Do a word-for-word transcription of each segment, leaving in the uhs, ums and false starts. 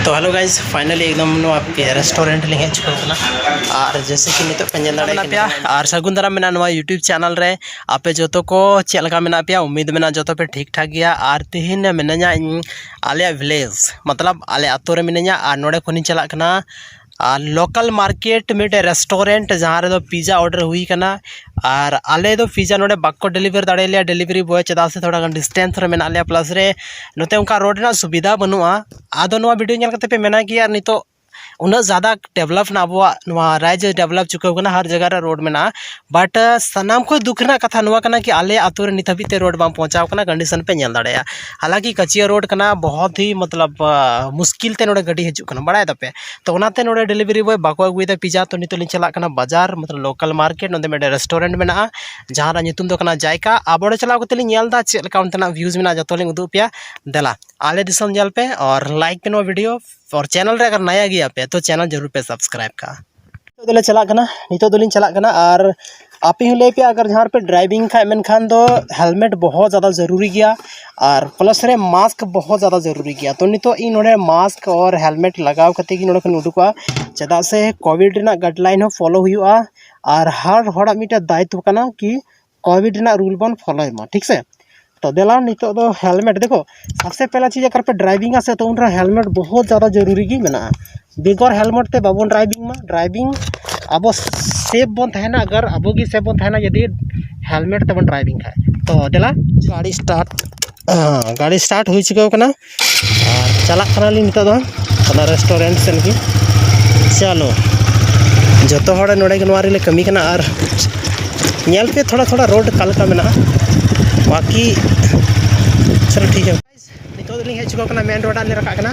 ᱛᱚ hello guys, finally ᱮᱠᱫᱚᱢ ᱱᱚᱣᱟ ᱨᱮᱥᱴᱩᱨᱮᱱᱴ ᱞᱤᱧ ᱦᱮᱡ ᱪᱩᱠᱟᱹᱣ ᱠᱟᱱᱟ᱾ ᱟᱨ ᱡᱮᱭᱥᱮ ᱠᱤ ᱱᱤᱛᱚᱜ ᱯᱮ ᱧᱮᱞ ᱫᱟᱲᱮᱭᱟᱜ ᱠᱟᱱᱟ, ᱟᱨ ᱥᱟᱹᱜᱩᱱ ᱫᱟᱨᱟᱢ ᱢᱮᱱᱟᱜᱼᱟ ᱱᱚᱣᱟ YouTube ᱪᱮᱱᱮᱞ ᱨᱮ᱾ ᱟᱯᱮ ᱡᱚᱛᱚ ᱠᱚ ᱪᱮᱫ ᱞᱮᱠᱟ ᱢᱮᱱᱟᱜ ᱯᱮᱭᱟ? ᱩᱢᱤᱫ ᱢᱮᱱᱟᱜᱼᱟ ᱡᱚᱛᱚ ᱯᱮ ᱴᱷᱤᱠ ᱴᱷᱟᱠ ᱜᱮᱭᱟ᱾ ᱟᱨ ᱛᱮᱦᱮᱧ ᱢᱤᱱᱟᱹᱧᱟ ᱤᱧ ᱟᱞᱮᱭᱟᱜ ᱵᱷᱤᱞᱮᱡᱽ, ᱢᱚᱛᱞᱚᱵ ᱟᱞᱮ ᱟᱛᱳ ᱨᱮ ᱢᱤᱱᱟᱹᱧᱟ᱾ ᱟᱨ ᱱᱚᱰᱮ ᱠᱷᱚᱱᱤᱧ ᱪᱟᱞᱟᱜ ᱠᱟᱱᱟ ᱟᱨ ᱞᱳᱠᱟᱞ ᱢᱟᱨᱠᱮᱴ, ᱢᱤᱫᱴᱮᱡ ᱨᱮᱥᱴᱩᱨᱮᱱᱴ ᱡᱟᱦᱟᱸ ᱨᱮᱫᱚ ᱯᱤᱡᱟ ᱚᱰᱟᱨ ᱦᱩᱭ ᱠᱟᱱᱟ᱾ ᱟᱨ ᱟᱞᱮ ᱫᱚ ᱯᱤᱡᱟ ᱱᱚᱰᱮ ᱵᱟᱠᱚ ᱰᱮᱞᱤᱵᱷᱟᱨ ᱫᱟᱲᱮᱭᱟᱞᱮᱭᱟ ᱰᱮᱞᱤᱵᱷᱟᱨᱤ ᱵᱚᱭ, ᱪᱮᱫᱟᱜ ᱥᱮ ᱛᱷᱚᱲᱟ ᱜᱟᱱ ᱰᱤᱥᱴᱮᱱᱥ ᱨᱮ ᱢᱮᱱᱟᱜ ᱞᱮᱭᱟ, ᱯᱞᱟᱥ ᱨᱮ ᱱᱚᱛᱮ ᱚᱱᱠᱟ ᱨᱳᱰ ᱨᱮᱱᱟᱜ ᱥᱩᱵᱤᱫᱷᱟ ᱵᱟᱹᱱᱩᱜᱼᱟ᱾ ᱟᱫᱚ ᱱᱚᱣᱟ ᱵᱷᱤᱰᱤᱭᱳ ᱧᱮᱞ ᱠᱟᱛᱮ ᱯᱮ ᱢᱮᱱᱟ ᱠᱤ ᱟᱨ ᱱᱤᱛᱚᱜ ᱩᱱᱟᱹᱜ ᱡᱟᱫᱟ ᱰᱮᱵᱷᱞᱚᱯ ᱱᱟ ᱟᱵᱚᱣᱟᱜ ᱱᱚᱣᱟ ᱨᱟᱡᱽ, ᱰᱮᱵᱷᱞᱚᱯ ᱪᱩᱠᱟᱹᱣ ᱠᱟᱱᱟ, ᱦᱟᱨ ᱡᱟᱭᱜᱟ ᱨᱮ ᱨᱳᱰ ᱢᱮᱱᱟᱜᱼᱟ᱾ ᱵᱟᱴ ᱥᱟᱱᱟᱢ ᱠᱷᱚᱱ ᱫᱩᱠ ᱨᱮᱱᱟᱜ ᱠᱟᱛᱷᱟ ᱱᱚᱣᱟ ᱠᱟᱱᱟ ᱠᱤ ᱟᱞᱮ ᱟᱛᱳ ᱨᱮ ᱱᱤᱛ ᱦᱟᱹᱵᱤᱡ ᱛᱮ ᱨᱳᱰ ᱵᱟᱝ ᱯᱳᱣᱪᱷᱟᱣ ᱠᱟᱱᱟ᱾ ᱠᱚᱱᱰᱤᱥᱚᱱ ᱯᱮ ᱧᱮᱞ ᱫᱟᱲᱮᱭᱟᱜᱼᱟ, ᱦᱟᱞᱟᱝᱠᱤ ᱠᱟᱹᱪᱤᱭᱟᱹ ᱨᱳᱰ ᱠᱟᱱᱟ, ᱵᱚᱦᱚᱛ ᱦᱤ ᱢᱚᱛᱞᱚᱵ ᱢᱩᱥᱠᱤᱞ ᱛᱮ ᱱᱚᱰᱮ ᱜᱟᱹᱰᱤ ᱦᱤᱡᱩᱜ ᱠᱟᱱᱟ, ᱵᱟᱲᱟᱭ ᱫᱟᱯᱮ᱾ ᱛᱚ ᱚᱱᱟᱛᱮ ᱱᱚᱰᱮ ᱰᱮᱞᱤᱵᱷᱟᱨᱤ ᱵᱚᱭ ᱵᱟᱠᱚ ᱟᱹᱜᱩᱭᱮᱫᱟ ᱯᱤᱡᱟ᱾ ᱛᱚ ᱱᱤᱛᱚᱜ ᱞᱤᱧ ᱪᱟᱞᱟᱜ ᱠᱟᱱᱟ ᱵᱟᱡᱟᱨ, ᱢᱚᱛᱞᱚᱵ ᱞᱳᱠᱟᱞ ᱢᱟᱨᱠᱮᱴ᱾ ᱱᱚᱰᱮ ᱢᱤᱫᱴᱮᱱ ᱨᱮᱥᱴᱩᱨᱮᱱᱴ ᱢᱮᱱᱟᱜᱼᱟ ᱡᱟᱦᱟᱸ ᱨᱮᱱᱟᱜ ᱧᱩᱛᱩᱢ ᱫᱚ ᱠᱟᱱᱟ ᱡᱟᱭᱠᱟ᱾ ᱟᱵᱚ ᱚᱸᱰᱮ ᱪᱟᱞᱟᱣ ᱠᱟᱛᱮ ᱞᱤᱧ ᱧᱮᱞ ᱮᱫᱟ ᱪᱮᱫ ᱞᱮᱠᱟ ᱚᱱᱛᱮᱱᱟᱜ ᱵᱷᱤᱭᱩᱡᱽ ᱢᱮᱱᱟᱜᱼᱟ, ᱡᱚᱛᱚ ᱞᱤᱧ ᱩᱫᱩᱜ ᱯᱮᱭᱟ᱾ ᱫᱮᱞᱟ ᱟᱞᱮ ᱫᱤᱥᱚᱢ ᱧᱮᱞ ᱯᱮ ᱟᱨ ᱞᱟᱭᱤᱠ ᱯᱮ ᱱᱚᱣᱟ ᱵᱷᱤᱰᱤᱭᱳ᱾ ᱟᱨ ᱪᱮᱱᱮᱞ ᱨᱮ ᱟᱜᱟᱨ ᱱᱟᱭᱟ ᱜᱮᱭᱟ ᱯᱮ ᱛᱚ ᱪᱮᱱᱮᱞ ᱡᱟᱹᱨᱩᱲ ᱯᱮ ᱥᱟᱵᱥᱠᱨᱟᱭᱤᱵ ᱠᱟᱜᱼᱟ᱾ ᱱᱤᱛᱚᱜ ᱫᱚᱞᱮ ᱪᱟᱞᱟᱜ ᱠᱟᱱᱟ, ᱱᱤᱛᱚᱜ ᱫᱚᱞᱤᱧ ᱪᱟᱞᱟᱜ ᱠᱟᱱᱟ᱾ ᱟᱨ ᱟᱯᱮ ᱦᱚᱸ ᱞᱟᱹᱭ ᱯᱮ, ᱟᱜᱟᱨ ᱡᱟᱦᱟᱸ ᱨᱮᱯᱮ ᱰᱨᱟᱭᱵᱷᱤᱝ ᱠᱷᱟᱡ ᱢᱮᱱᱠᱷᱟᱱ ᱫᱚ ᱦᱮᱞᱢᱮᱴ ᱵᱚᱦᱚᱛ ᱡᱟᱫᱟ ᱡᱟᱹᱨᱩᱨᱤ ᱜᱮᱭᱟ᱾ ᱟᱨ ᱯᱞᱟᱥ ᱨᱮ ᱢᱟᱥᱠ ᱵᱚᱦᱚᱛ ᱡᱟᱫᱟ ᱡᱟᱹᱨᱩᱨᱤ ᱜᱮᱭᱟ᱾ ᱛᱚ ᱱᱤᱛᱚᱜ ᱤᱧ ᱱᱚᱰᱮ ᱢᱟᱥᱠ ᱟᱨ ᱦᱮᱞᱢᱮᱴ ᱞᱟᱜᱟᱣ ᱠᱟᱛᱮ ᱜᱮ ᱱᱚᱰᱮ ᱠᱷᱚᱱ ᱩᱰᱩᱠᱚᱜᱼᱟ, ᱪᱮᱫᱟᱜ ᱥᱮ ᱠᱳᱵᱷᱤᱰ ᱨᱮᱱᱟᱜ ᱜᱟᱭᱤᱰᱞᱟᱭᱤᱱ ᱦᱚᱸ ᱯᱷᱚᱞᱳ ᱦᱩᱭᱩᱜᱼᱟ᱾ ᱟᱨ ᱦᱟᱨ ᱦᱚᱲᱟᱜ ᱢᱤᱫᱴᱮᱱ ᱫᱟᱭᱤᱛᱛᱚ ᱠᱟᱱᱟ ᱠᱤ ᱠᱳᱵᱷᱤᱰ ᱨᱮᱱᱟᱜ ᱨᱩᱞ ᱵᱚᱱ ᱯᱷᱚᱞᱳᱭ ᱢᱟ, ᱴᱷᱤᱠ ᱥᱮ? ᱛᱚ ᱫᱮᱞᱟ ᱱᱤᱛᱚᱜ ᱫᱚ ᱦᱮᱞᱢᱮᱴ, ᱫᱮᱠᱷᱳ, ᱥᱚᱵᱥᱮ ᱯᱮᱦᱞᱟ ᱪᱤᱡᱽ ᱟᱜᱟᱨ ᱯᱮ ᱰᱨᱟᱭᱵᱷᱤᱝ ᱟ ᱥᱮ ᱛᱚ ᱩᱱᱨᱮ ᱦᱮᱞᱢᱮᱴ ᱵᱚᱦᱩᱛ ᱡᱟᱫᱟ ᱡᱟᱹᱨᱩᱨᱤ ᱜᱮ ᱢᱮᱱᱟᱜᱼᱟ᱾ ᱵᱮᱜᱚᱨ ᱦᱮᱞᱢᱮᱴ ᱛᱮ ᱵᱟᱵᱚᱱ ᱰᱨᱟᱭᱵᱷᱤᱝ ᱢᱟ, ᱰᱨᱟᱭᱵᱷᱤᱝ ᱟᱵᱚ ᱥᱮᱯ ᱵᱚᱱ ᱛᱟᱦᱮᱱᱟ, ᱟᱜᱟᱨ ᱟᱵᱚ ᱜᱮ ᱥᱮᱯ ᱵᱚᱱ ᱛᱟᱦᱮᱱᱟ ᱡᱩᱫᱤ ᱦᱮᱞᱢᱮᱴ ᱛᱮᱵᱚᱱ ᱰᱨᱟᱭᱵᱷᱤᱝ ᱠᱷᱟᱡ᱾ ᱛᱚ ᱫᱮᱞᱟ ᱜᱟᱹᱰᱤ ᱥᱴᱟᱨᱴ, ᱦᱮᱸ, ᱜᱟᱹᱰᱤ ᱥᱴᱟᱨᱴ ᱦᱩᱭ ᱪᱩᱠᱟᱹᱣ ᱠᱟᱱᱟ᱾ ᱟᱨ ᱪᱟᱞᱟᱜ ᱠᱟᱱᱟᱞᱤᱧ ᱱᱤᱛᱚᱜ ᱫᱚ ᱚᱱᱟ ᱨᱮᱥᱴᱩᱨᱮᱱᱴ ᱥᱮᱱ ᱜᱮ᱾ ᱪᱚᱞᱚ, ᱡᱚᱛᱚ ᱦᱚᱲ ᱱᱚᱰᱮ ᱜᱮ ᱱᱚᱣᱟ ᱨᱮᱞᱮ ᱠᱟᱹᱢᱤ ᱠᱟᱱᱟ᱾ ᱟᱨ ᱧᱮᱞ ᱯᱮ ᱛᱷᱚᱲᱟ ᱛᱷᱚᱲᱟ ᱨᱳᱰ ᱚᱠᱟ ᱞᱮᱠᱟ ᱢᱮᱱᱟᱜᱼᱟ, ᱵᱟᱠᱤ ᱪᱚᱞᱚ ᱴᱷᱤᱠ ᱜᱮᱭᱟ᱾ ᱱᱤᱛᱚᱜ ᱫᱚᱞᱤᱧ ᱦᱮᱡ ᱪᱩᱠᱟᱹᱣ ᱠᱟᱱᱟ, ᱢᱮᱱ ᱨᱳᱰ ᱟᱜ ᱞᱤᱧ ᱨᱟᱠᱟᱵ ᱠᱟᱱᱟ᱾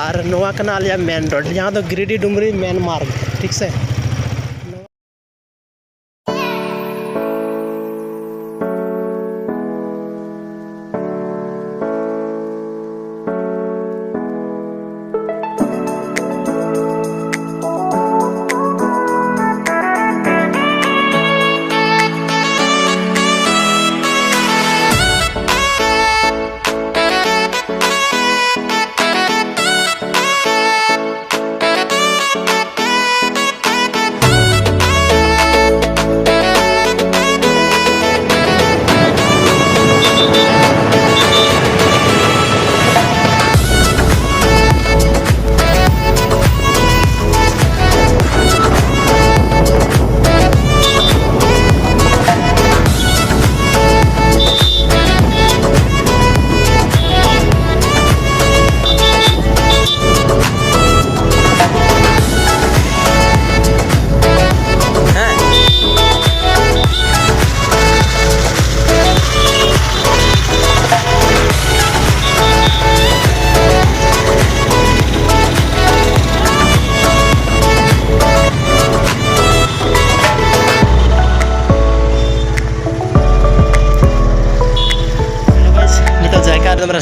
ᱟᱨ ᱱᱚᱣᱟ ᱠᱟᱱᱟ ᱟᱞᱮᱭᱟᱜ ᱢᱮᱱ ᱨᱳᱰ, ᱡᱟᱦᱟᱸ ᱫᱚ ᱜᱤᱨᱤᱰᱤ ᱰᱩᱢᱨᱤ ᱢᱮᱱ ᱢᱟᱨᱜᱽ, ᱴᱷᱤᱠ ᱥᱮ?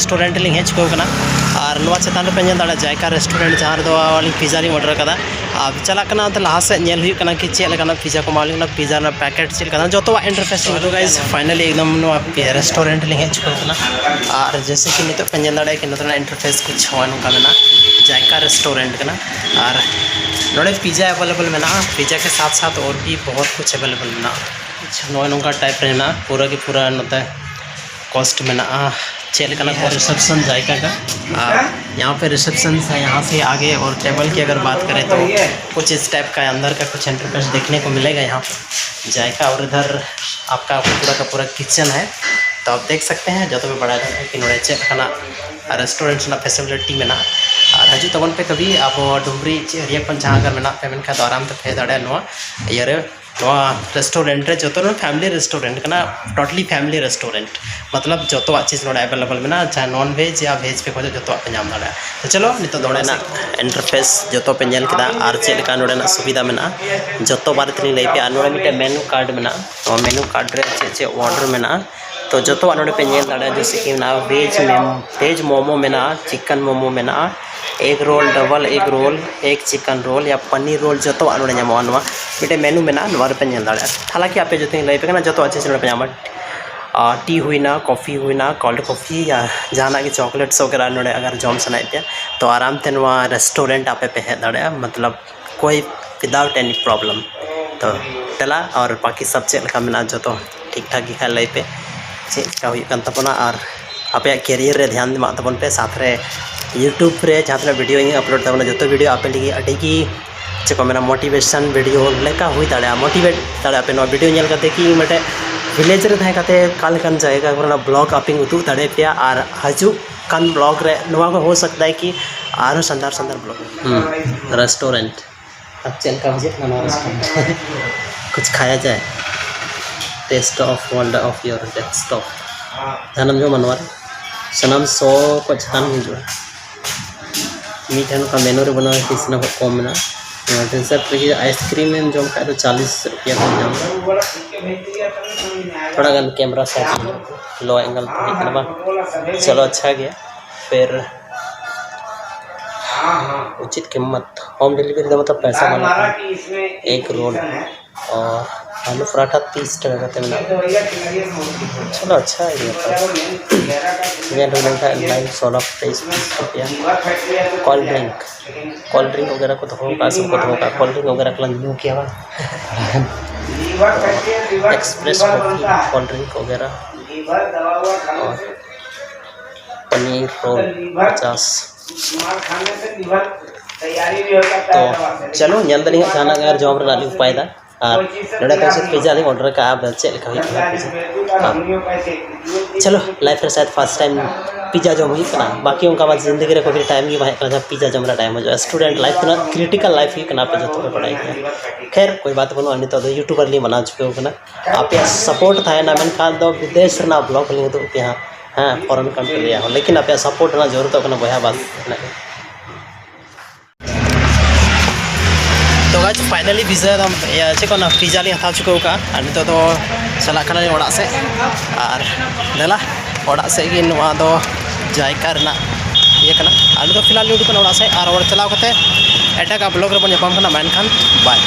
ᱨᱮᱥᱴᱩᱨᱮᱱᱴ ᱞᱤᱧ ᱦᱮᱡ ᱪᱩᱠᱟᱹᱣ ᱠᱟᱱᱟ᱾ ᱟᱨ ᱱᱚᱣᱟ ᱪᱮᱛᱟᱱ ᱨᱮᱯᱮ ᱧᱮᱞ ᱫᱟᱲᱮᱭᱟᱜᱼᱟ ᱡᱟᱭᱠᱟ ᱨᱮᱥᱴᱩᱨᱮᱱᱴ, ᱡᱟᱦᱟᱸ ᱨᱮᱫᱚ ᱟᱹᱞᱤᱧ ᱯᱤᱡᱽᱡᱟ ᱞᱤᱧ ᱚᱰᱟᱨ ᱠᱟᱫᱟ᱾ ᱟᱨ ᱪᱟᱞᱟᱜ ᱠᱟᱱᱟ ᱚᱱᱛᱮ ᱞᱟᱦᱟ ᱥᱮᱫ, ᱧᱮᱞ ᱦᱩᱭᱩᱜ ᱠᱟᱱᱟ ᱠᱤ ᱪᱮᱫ ᱞᱮᱠᱟᱱᱟ ᱯᱤᱡᱽᱡᱟ ᱠᱚ ᱮᱢᱟᱣᱟᱞᱤᱧ ᱠᱟᱱᱟ, ᱯᱤᱡᱽᱡᱟ ᱨᱮᱱᱟᱜ ᱯᱮᱠᱮᱴ ᱪᱮᱫ ᱞᱮᱠᱟᱱᱟ, ᱡᱚᱛᱚᱣᱟᱜ ᱤᱱᱴᱟᱨᱯᱷᱮᱥ᱾ ᱦᱮᱞᱳ ᱜᱟᱭᱤᱥ, ᱯᱷᱟᱭᱱᱟᱞᱤ ᱮᱠᱫᱚᱢ ᱱᱚᱣᱟ ᱨᱮᱥᱴᱩᱨᱮᱱᱴ ᱞᱤᱧ ᱦᱮᱡ ᱪᱩᱠᱟᱹᱣ ᱠᱟᱱᱟ᱾ ᱟᱨ ᱡᱮᱭᱥᱮ ᱠᱤ ᱱᱤᱛᱚᱜ ᱯᱮ ᱧᱮᱞ ᱫᱟᱲᱮᱭᱟᱜᱼᱟ ᱠᱤ ᱱᱚᱛᱮ ᱨᱮᱱᱟᱜ ᱤᱱᱴᱟᱨᱯᱷᱮᱥ ᱠᱩᱪ ᱦᱚᱸ ᱱᱚᱝᱠᱟ ᱢᱮᱱᱟᱜᱼᱟ, ᱡᱟᱭᱠᱟ ᱨᱮᱥᱴᱩᱨᱮᱱᱴ ᱠᱟᱱᱟ᱾ ᱟᱨ ᱱᱚᱰᱮ ᱯᱤᱡᱽᱡᱟ ᱮᱵᱮᱞᱮᱵᱮᱞ ᱢᱮᱱᱟᱜᱼᱟ, ᱯᱤᱡᱽᱡᱟ ᱠᱮ ᱥᱟᱛᱷ ᱥᱟᱛᱷ ᱚᱨ ᱵᱷᱤ ᱵᱚᱦᱩᱛ ᱠᱩᱪ ᱮᱵᱮᱞᱮᱵᱮᱞ ᱢᱮᱱᱟᱜᱼᱟ᱾ ᱟᱪᱪᱷᱟ, ᱱᱚᱜᱼᱚᱭ ᱱᱚᱝᱠᱟ ᱴᱟᱭᱤᱯ ᱨᱮ ᱢᱮᱱᱟᱜᱼᱟ, ᱯᱩᱨᱟᱹ ᱜᱮ ᱯᱩᱨᱟᱹ ᱱᱚᱛᱮ ᱠᱚᱥᱴ ᱢᱮᱱᱟᱜᱼᱟ, ᱪᱮᱫ ᱞᱮᱠᱟᱱᱟᱜ ᱠᱚ ᱨᱤᱥᱮᱯᱥᱚᱱ ᱡᱟᱭᱜᱟ ᱠᱟ, ᱟᱨ ᱭᱟᱦᱟᱸ ᱯᱮ ᱨᱤᱥᱮᱯᱥᱚᱱ ᱥᱮ ᱭᱟᱦᱟᱸ ᱥᱮ ᱟᱜᱮ ᱚᱨ ᱴᱮᱵᱚᱞ ᱠᱤ ᱟᱜᱟᱨ ᱵᱟᱛ ᱠᱟᱨᱮ ᱛᱚ ᱠᱩᱪ ᱤᱥ ᱴᱟᱭᱤᱯ ᱠᱟ ᱟᱱᱫᱟᱨ ᱠᱟ ᱠᱩᱪ ᱤᱱᱴᱟᱨᱯᱷᱮᱥ ᱫᱮᱠᱷᱱᱮ ᱠᱚ ᱢᱤᱞᱮᱜᱟ ᱭᱟᱦᱟᱸ ᱯᱮ ᱡᱟᱭᱜᱟ᱾ ᱚᱨ ᱤᱫᱷᱟᱨ ᱟᱯᱠᱟ ᱯᱩᱨᱟ ᱠᱟ ᱯᱩᱨᱟ ᱠᱤᱪᱮᱱ ᱦᱟᱭ, ᱛᱚ ᱟᱯ ᱫᱮᱠᱷ ᱥᱟᱠᱛᱮ ᱦᱟᱭ ᱡᱚᱛᱚ ᱯᱮ ᱵᱟᱲᱟᱭ ᱫᱟᱲᱮᱭᱟᱜᱼᱟ ᱠᱤ ᱱᱚᱰᱮ ᱪᱮᱫ ᱞᱮᱠᱟᱱᱟᱜ ᱨᱮᱥᱴᱩᱨᱮᱱᱴ ᱨᱮᱱᱟᱜ ᱯᱷᱮᱥᱤᱞᱤᱴᱤ ᱢᱮᱱᱟᱜᱼᱟ᱾ ᱟᱨ ᱦᱤᱡᱩᱜ ᱛᱟᱵᱚᱱ ᱯᱮ ᱠᱟᱵᱷᱤ ᱟᱵᱚ ᱰᱩᱢᱨᱤ ᱪᱮ ᱮᱨᱤᱭᱟ ᱠᱷᱚᱱ ᱡᱟᱦᱟᱸ ᱟᱜᱟᱨ ᱢᱮᱱᱟᱜ ᱯᱮ ᱢᱮᱱᱠᱷᱟᱱ ᱫᱚ ᱟᱨᱟᱢ ᱛᱮ ᱯᱮ ᱦᱮᱡ ᱫᱟᱲᱮᱭᱟᱜᱼᱟ ᱱᱚᱣᱟ ᱤᱭᱟᱹ ᱨᱮ᱾ ᱱᱚᱣᱟ ᱨᱮᱥᱴᱩᱨᱮᱱᱴ ᱨᱮ ᱡᱚᱛᱚ ᱱᱚᱣᱟ ᱯᱷᱮᱢᱤᱞᱤ ᱨᱮᱥᱴᱩᱨᱮᱱᱴ ᱠᱟᱱᱟ, ᱴᱳᱴᱟᱞᱤ ᱯᱷᱮᱢᱤᱞᱤ ᱨᱮᱥᱴᱩᱨᱮᱱᱴ, ᱢᱚᱛᱞᱚᱵ ᱡᱚᱛᱚᱣᱟᱜ ᱪᱤᱡᱽ ᱱᱚᱰᱮ ᱮᱵᱮᱞᱮᱵᱮᱞ ᱢᱮᱱᱟᱜᱼᱟ᱾ ᱡᱟᱦᱟᱸ ᱱᱚᱱ ᱵᱷᱮᱡᱽ ᱭᱟ ᱵᱷᱮᱡᱽ ᱯᱮ ᱠᱷᱚᱡᱚᱜ ᱡᱚᱛᱚᱣᱟᱜ ᱯᱮ ᱧᱟᱢ ᱫᱟᱲᱮᱭᱟᱜᱼᱟ᱾ ᱛᱚ ᱪᱚᱞᱚ ᱱᱤᱛᱚᱜ ᱫᱚ ᱱᱚᱰᱮᱱᱟᱜ ᱤᱱᱴᱟᱨᱯᱷᱮᱥ ᱡᱚᱛᱚ ᱯᱮ ᱧᱮᱞ ᱠᱮᱫᱟ ᱟᱨ ᱪᱮᱫ ᱞᱮᱠᱟ ᱱᱚᱰᱮᱱᱟᱜ ᱥᱩᱵᱤᱫᱷᱟ ᱢᱮᱱᱟᱜᱼᱟ ᱡᱚᱛᱚ ᱵᱟᱨᱮ ᱛᱮᱞᱤᱧ ᱞᱟᱹᱭ ᱯᱮᱭᱟ᱾ ᱟᱨ ᱱᱚᱰᱮ ᱢᱤᱫᱴᱮᱱ ᱢᱮᱱᱩ ᱠᱟᱨᱰ ᱢᱮᱱᱟᱜᱼᱟ, ᱱᱚᱣᱟ ᱢᱮᱱᱩ ᱠᱟᱨᱰ ᱨᱮ ᱪᱮᱫ ᱪᱮᱫ ᱚᱰᱟᱨ ᱢᱮᱱᱟᱜᱼᱟ ᱛᱚ ᱡᱚᱛᱚᱣᱟᱜ ᱱᱚᱰᱮ ᱯᱮ ᱧᱮᱞ ᱫᱟᱲᱮᱭᱟᱜᱼᱟ᱾ ᱡᱮᱭᱥᱮ ᱠᱤ ᱢᱮᱱᱟᱜᱼᱟ ᱵᱷᱮᱡᱽ ᱢᱮᱢ ᱵᱷᱮᱡᱽ ᱢᱳᱢᱳ ᱢᱮᱱᱟᱜᱼᱟ, ᱪᱤᱠᱮᱱ ᱢᱳᱢᱳ ᱢᱮᱱᱟᱜᱼᱟ, egg roll, double egg roll, egg chicken roll ᱭᱟ ᱯᱟᱱᱤᱨ ᱨᱳᱞ, ᱡᱚᱛᱚᱣᱟᱜ ᱱᱚᱰᱮ ᱧᱟᱢᱚᱜᱼᱟ᱾ ᱱᱚᱣᱟ ᱢᱤᱫᱴᱮᱱ ᱢᱮᱱᱩ ᱢᱮᱱᱟᱜᱼᱟ, ᱱᱚᱣᱟ ᱨᱮᱯᱮ ᱧᱮᱞ ᱫᱟᱲᱮᱭᱟᱜᱼᱟ᱾ ᱦᱟᱞᱟᱝᱠᱤ ᱟᱯᱮ ᱡᱚᱛᱚᱧ ᱞᱟᱹᱭ ᱟᱯᱮ ᱠᱟᱱᱟ ᱡᱚᱛᱚᱣᱟᱜ ᱪᱤᱡᱽ ᱱᱚᱰᱮ ᱯᱮ ᱧᱟᱢᱟ᱾ ᱟᱨ ᱴᱤ ᱦᱩᱭᱱᱟ, ᱠᱚᱯᱷᱤ ᱦᱩᱭᱱᱟ, ᱠᱳᱞᱰ ᱠᱚᱯᱷᱤ ᱭᱟ ᱡᱟᱦᱟᱱᱟᱜ ᱜᱮ ᱪᱚᱠᱞᱮᱴ ᱥᱚᱜᱮᱨᱟ ᱱᱚᱰᱮ ᱟᱜᱟᱨ ᱡᱚᱢ ᱥᱟᱱᱟᱭᱮᱫ ᱯᱮᱭᱟ ᱛᱚ ᱟᱨᱟᱢ ᱛᱮ ᱱᱚᱣᱟ ᱨᱮᱥᱴᱩᱨᱮᱱᱴ ᱟᱯᱮ ᱯᱮ ᱦᱮᱡ ᱫᱟᱲᱮᱭᱟᱜᱼᱟ, ᱢᱚᱛᱞᱚᱵ ᱠᱳᱭ without any problem᱾ ᱛᱚ ᱴᱮᱞᱟ ᱟᱨ ᱵᱟᱠᱤ ᱥᱟᱵ ᱪᱮᱫ ᱞᱮᱠᱟ ᱢᱮᱱᱟᱜᱼᱟ ᱡᱚᱛᱚ ᱴᱷᱤᱠ ᱴᱷᱟᱠ ᱜᱮ ᱠᱷᱟᱡ ᱞᱟᱹᱭ ᱯᱮ ᱪᱮᱫ ᱪᱮᱠᱟ ᱦᱩᱭᱩᱜ ᱠᱟᱱ ᱛᱟᱵᱚᱱᱟ᱾ ᱟᱨ ᱟᱯᱮᱭᱟᱜ ᱠᱮᱨᱤᱭᱟᱨ ᱨᱮ ᱫᱷᱮᱭᱟᱱ ᱮᱢᱟᱜ ᱛᱟᱵᱚᱱ ᱯᱮ, ᱥᱟᱛ ᱨᱮ YouTube ᱨᱮ ᱡᱟᱦᱟᱸ ᱛᱤᱱᱟᱹᱜ ᱵᱷᱤᱰᱤᱭᱳ ᱤᱧ ᱟᱯᱞᱳᱰ ᱛᱟᱵᱚᱱᱟ ᱡᱚᱛᱚ ᱵᱷᱤᱰᱤᱭᱳ ᱟᱯᱮ ᱞᱟᱹᱜᱤᱫ ᱟᱹᱰᱤ ᱜᱮ ᱪᱮᱫ ᱠᱚ ᱢᱮᱱᱟ ᱢᱳᱴᱤᱵᱷᱮᱥᱚᱱ ᱵᱷᱤᱰᱤᱭᱳ ᱞᱮᱠᱟ ᱦᱩᱭ ᱫᱟᱲᱮᱭᱟᱜᱼᱟ᱾ ᱢᱳᱴᱤᱵᱷᱮᱴ ᱫᱟᱲᱮᱭᱟᱜᱼᱟ ᱯᱮ ᱱᱚᱣᱟ ᱵᱷᱤᱰᱤᱭᱳ ᱧᱮᱞ ᱠᱟᱛᱮ ᱠᱤ ᱤᱧ ᱢᱤᱫᱴᱮᱡ ᱵᱷᱤᱞᱮᱡᱽ ᱨᱮ ᱛᱟᱦᱮᱸ ᱠᱟᱛᱮ ᱚᱠᱟ ᱞᱮᱠᱟᱱ ᱡᱟᱭᱜᱟ ᱠᱚᱨᱮᱱᱟᱜ ᱵᱞᱚᱜ ᱟᱯᱮᱧ ᱩᱫᱩᱜ ᱫᱟᱲᱮᱭᱟᱯᱮᱭᱟ ᱟᱨ ᱦᱤᱡᱩᱜ ᱠᱟᱱ ᱵᱞᱚᱜ ᱨᱮ ᱱᱚᱣᱟ ᱠᱚ ᱦᱳ ᱥᱟᱠᱛᱟ ᱦᱮ ᱠᱤ ᱟᱨᱦᱚᱸ ᱥᱟᱱᱫᱟᱨ ᱥᱟᱱᱫᱟᱨ ᱵᱞᱚᱜ ᱨᱮᱥᱴᱩᱨᱮᱱᱴ ᱟᱨ ᱪᱮᱫ ᱞᱮᱠᱟ ᱵᱩᱡᱷᱟᱹᱜ ᱠᱟᱱᱟ ᱱᱚᱣᱟ ᱨᱮᱥᱴᱩᱨᱮᱱᱴ? ᱠᱩᱪ ᱠᱷᱟᱭᱟ ᱡᱟᱭ? Taste of world of your desktop. ᱡᱟᱦᱟᱱᱟᱜ ᱡᱚᱢᱟ ᱱᱚᱣᱟ ᱨᱮ ᱥᱟᱱᱟᱢ ᱥᱚ ᱠᱚ ᱪᱮᱛᱟᱱ ᱦᱤᱡᱩᱜᱼᱟ᱾ ᱢᱤᱫᱴᱷᱮᱱ ᱱᱚᱝᱠᱟ ᱢᱮᱱᱩ ᱨᱮ ᱵᱟᱹᱱᱩᱜᱼᱟ ᱠᱤ ᱥᱟᱱᱟᱢ ᱠᱷᱚᱱ ᱠᱚᱢ ᱢᱮᱱᱟᱜᱼᱟ᱾ ᱱᱚᱣᱟ ᱦᱤᱥᱟᱹᱵ ᱛᱮᱜᱮ ᱟᱭᱤᱥᱠᱨᱤᱢ ᱮᱢ ᱡᱚᱢ ᱠᱷᱟᱡ ᱫᱚ ᱪᱟᱞᱤᱥ ᱨᱩᱯᱤᱭᱟ ᱠᱚᱢ ᱧᱟᱢᱟ᱾ ᱛᱷᱚᱲᱟ ᱜᱟᱱ ᱠᱮᱢᱨᱟ ᱥᱟᱭᱤᱰ ᱞᱳ ᱮᱝᱜᱮᱞ ᱛᱮ ᱦᱮᱡ ᱠᱟᱱᱟ ᱵᱟᱝ? ᱪᱚᱞᱚ, ᱟᱪᱪᱷᱟ ᱜᱮᱭᱟ᱾ ᱯᱷᱤᱨ ᱩᱪᱤᱛ ᱠᱤᱢᱢᱚᱛ, ᱦᱳᱢ ᱰᱮᱞᱤᱵᱷᱟᱨᱤ ᱫᱚ ᱢᱚᱛᱞᱚᱵ ᱯᱚᱭᱥᱟ ᱵᱟᱝ ᱞᱟᱜᱟᱜ ᱠᱟᱱᱟ᱾ ᱮᱜᱽ ᱨᱳᱞ ᱟᱨ ᱟᱞᱩ ᱯᱟᱨᱟᱴᱷᱟ ᱛᱤᱥ ᱴᱟᱠᱟ ᱠᱟᱛᱮ ᱢᱮᱱᱟᱜᱼᱟ᱾ ᱪᱚᱞᱚ, ᱟᱪᱪᱷᱟ ᱜᱮᱭᱟ᱾ ᱧᱮᱞ ᱦᱩᱭ ᱞᱮᱱᱠᱷᱟᱱ ᱱᱟᱭᱤᱱ ᱥᱚ ᱱᱚᱵᱵᱳᱭ ᱯᱤᱥ ᱨᱩᱯᱤᱭᱟ᱾ ᱠᱳᱞᱰ ᱰᱨᱤᱝᱠ, ᱠᱳᱞᱰ ᱰᱨᱤᱝᱠ ᱵᱟᱜᱮᱨᱟ ᱠᱚ ᱫᱚᱦᱚ ᱠᱟᱜᱼᱟ ᱥᱮ ᱵᱟᱠᱚ ᱫᱚᱦᱚ ᱠᱟᱜᱼᱟ? ᱠᱳᱞᱰ ᱰᱨᱤᱝᱠ ᱵᱟᱜᱮᱨᱟ ᱠᱚᱞᱟᱝ ᱧᱩ ᱠᱮᱭᱟ ᱵᱟᱝ? ᱮᱠᱥᱯᱨᱮᱥ ᱠᱚᱯᱷᱤ, ᱠᱳᱞᱰ ᱰᱨᱤᱝᱠ ᱵᱟᱜᱮᱨᱟ᱾ ᱯᱟᱱᱤᱨ ᱨᱳᱞ ᱯᱚᱪᱟᱥ᱾ ᱛᱚ ᱪᱚᱞᱚ, ᱧᱮᱞ ᱫᱟᱞᱤᱧ ᱦᱟᱸᱜ ᱡᱟᱦᱟᱱᱟᱜ ᱜᱮ ᱟᱨ ᱡᱚᱢ ᱨᱮᱱᱟᱜ ᱞᱤᱧ ᱩᱯᱟᱭ ᱫᱟ᱾ ᱟᱨ ᱱᱚᱰᱮ ᱠᱷᱚᱱ ᱥᱮ ᱯᱤᱡᱽᱡᱟ ᱞᱤᱧ ᱚᱰᱟᱨ ᱠᱟᱜᱼᱟ, ᱟᱵᱮᱱ ᱪᱮᱫ ᱞᱮᱠᱟ ᱦᱩᱭᱩᱜ ᱠᱟᱱᱟ ᱯᱤᱡᱽᱡᱟ? ᱟᱨ ᱪᱚᱞᱚ, ᱞᱟᱭᱤᱯᱷ ᱨᱮ ᱥᱟᱭᱮᱫ ᱯᱷᱟᱥᱴ ᱴᱟᱭᱤᱢ ᱯᱤᱡᱽᱡᱟ ᱡᱚᱢ ᱦᱩᱭᱩᱜ ᱠᱟᱱᱟ᱾ ᱵᱟᱹᱠᱤ ᱚᱱᱠᱟ ᱢᱟ ᱡᱤᱱᱫᱮᱜᱤ ᱨᱮ ᱠᱚᱵᱷᱤ ᱴᱟᱭᱤᱢ ᱜᱮ ᱵᱟᱝ ᱦᱮᱡ ᱠᱟᱱᱟ, ᱡᱟᱦᱟᱸ ᱯᱤᱡᱽᱡᱟ ᱡᱚᱢ ᱨᱮᱱᱟᱜ ᱴᱟᱭᱤᱢ ᱦᱤᱡᱩᱜᱼᱟ᱾ ᱥᱴᱩᱰᱮᱱᱴ ᱞᱟᱭᱤᱯᱷ ᱛᱤᱱᱟᱹᱜ ᱠᱨᱤᱴᱤᱠᱟᱞ ᱞᱟᱭᱤᱯᱷ ᱦᱩᱭᱩᱜ ᱠᱟᱱᱟ, ᱟᱯᱮ ᱡᱚᱛᱚ ᱯᱮ ᱵᱟᱲᱟᱭ ᱜᱮᱭᱟ᱾ ᱠᱷᱮᱨ, ᱠᱳᱭ ᱵᱟᱛ ᱵᱟᱹᱱᱩᱜᱼᱟ, ᱱᱤᱛᱚᱜ ᱫᱚ ᱭᱩᱴᱩᱵᱟᱨ ᱞᱤᱧ ᱵᱮᱱᱟᱣ ᱪᱩᱠᱟᱹᱣ ᱠᱟᱱᱟ᱾ ᱟᱯᱮᱭᱟᱜ ᱥᱟᱯᱳᱨᱴ ᱛᱟᱦᱮᱱᱟ, ᱢᱮᱱᱠᱷᱟᱱ ᱫᱚ ᱵᱤᱫᱮᱥ ᱨᱮᱱᱟᱜ ᱵᱞᱚᱜ ᱞᱤᱧ ᱩᱫᱩᱜ ᱯᱮᱭᱟ ᱦᱟᱸᱜ᱾ ᱦᱮᱸ, ᱯᱷᱚᱨᱮᱱ ᱠᱟᱱᱴᱨᱤ ᱨᱮᱭᱟᱜ ᱦᱚᱸ, ᱞᱮᱠᱤᱱ ᱟᱯᱮᱭᱟᱜ ᱥᱟᱯᱳᱨᱴ ᱨᱮᱱᱟᱜ ᱡᱚᱨᱩᱨᱛᱚᱜ ᱠᱟᱱᱟ ᱵᱚᱭᱦᱟ, ᱵᱟᱥ ᱤᱱᱟᱹᱜ ᱜᱮ᱾ ᱛᱚ ᱜᱟᱭᱥ, ᱯᱷᱟᱭᱱᱟᱞᱤ ᱯᱤᱡᱽᱡᱟ ᱫᱚ, ᱤᱭᱟᱹ, ᱪᱮᱫ ᱠᱚ ᱚᱱᱟ ᱯᱤᱡᱽᱡᱟ ᱞᱤᱧ ᱦᱟᱛᱟᱣ ᱪᱩᱠᱟᱹᱣ ᱠᱟᱜᱼᱟ᱾ ᱟᱨ ᱱᱤᱛᱚᱜ ᱫᱚ ᱪᱟᱞᱟᱜ ᱠᱟᱱᱟᱞᱤᱧ ᱚᱲᱟᱜ ᱥᱮᱫ᱾ ᱟᱨ ᱫᱮᱞᱟ, ᱚᱲᱟᱜ ᱥᱮᱫ ᱜᱮ ᱱᱚᱣᱟ ᱫᱚ ᱡᱟᱭᱜᱟ ᱨᱮᱱᱟᱜ ᱤᱭᱟᱹ ᱠᱟᱱᱟ᱾ ᱟᱨ ᱱᱤᱛᱚᱜ ᱯᱷᱤᱞᱦᱟᱞ ᱞᱤᱧ ᱩᱰᱩᱠ ᱠᱟᱱᱟ ᱚᱲᱟᱜ ᱥᱮᱫ, ᱟᱨ ᱚᱲᱟᱜ ᱪᱟᱞᱟᱣ ᱠᱟᱛᱮ ᱮᱴᱟᱜᱟᱜ ᱵᱞᱚᱜ ᱨᱮᱵᱚᱱ ᱧᱟᱯᱟᱢ ᱠᱟᱱᱟ᱾ ᱢᱮᱱᱠᱷᱟᱱ ᱵᱟᱭ᱾